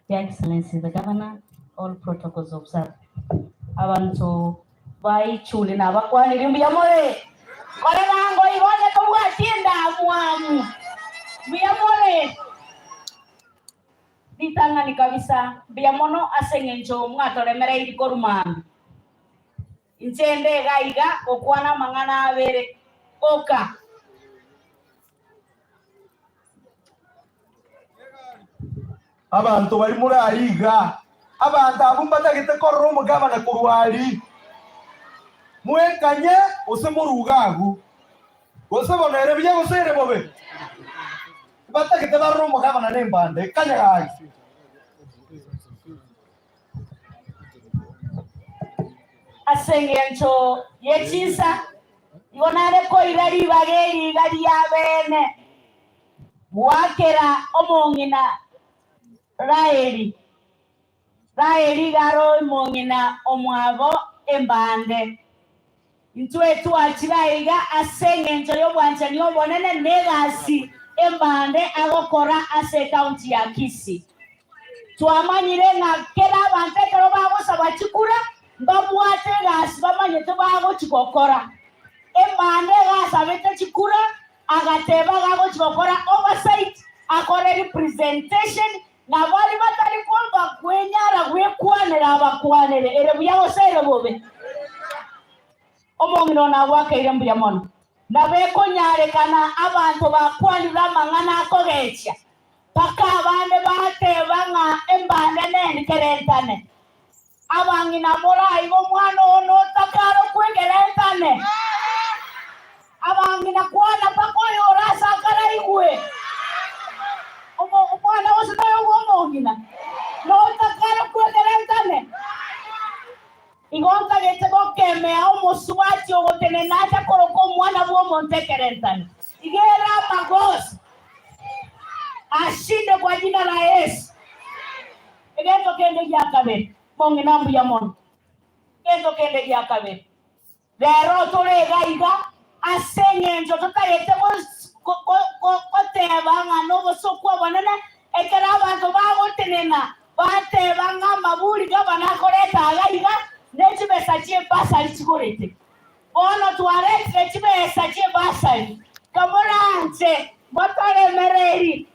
Your Excellency the Governor, all protocols observed. Abanto ba Ichuni nabakwanirie mbuya more? Kore bango igo onye tobwati endamwamu, mbuya more? Ritang'ani kabisa mbuya mono ase eng'encho mwatoremereirie korwa mambia. Inche nde iga iga gokwana amang'ana abere oka. Abanto baria more aria iga, abanto abwo mbatagete korora omogabana korwa aria. Mwekanye gose moruge agwo, gose bono ere buya gose ere bobe. Mbatagete barore omogabana nembanda, ekanye gaki. Ase engencho ye chinsa, igo nare koira ribaga eri iga ri'abeene, goakera omong'ina Raeli. Raeli iga are omong'ina omwabo embande. Intwe twachire aiga ase engencho y'obwanchani obonene na egasi embande agokora ase ecounty ya Kisii. Twamanyire ng'a kera abanto ekero bagosaba chikura mbabwate egasi bamanyete bagochi gokora. Embande iga asabete chikura agateba iga agochi gokora oversight, akore representation na baria batari kwamba kwenyara gwekwanera abakwanere, ere buya gose ere bobe. Omong'ina one agwakaire mbuya mono. Nabo ekonyarekana abanto bakwanire amang'ana akogechia, mpaka abande bateba ng'a embande nenkerentane. Abang'ina moraibe omwana oo notakarokwa ekerentane. Abang'ina kwana mpaka oyore ase akaraigwe. Omwana gose noyo bw'omong'ina notakarokwa ekerentane. Igo ntagete gokemea omosubati ogotenena acha koroka omwana bw'omonto ekerentane. Iga ere amagoso ashinde kwa jina la Yesu. Egento kende gia kabere, mong'ina mbuya mono. Egento kende gia kabere, rero tore iga iga ase eng'encho totagete goteba ng'a nobosoku obonene, ekero abanto bagotenena bateba ng'a amaburi gavana akoreta iga iga, ne chibesa chi'ebasari chigorete. Bono twaretire chibesa chi'ebasari, kamoranche motoremereri.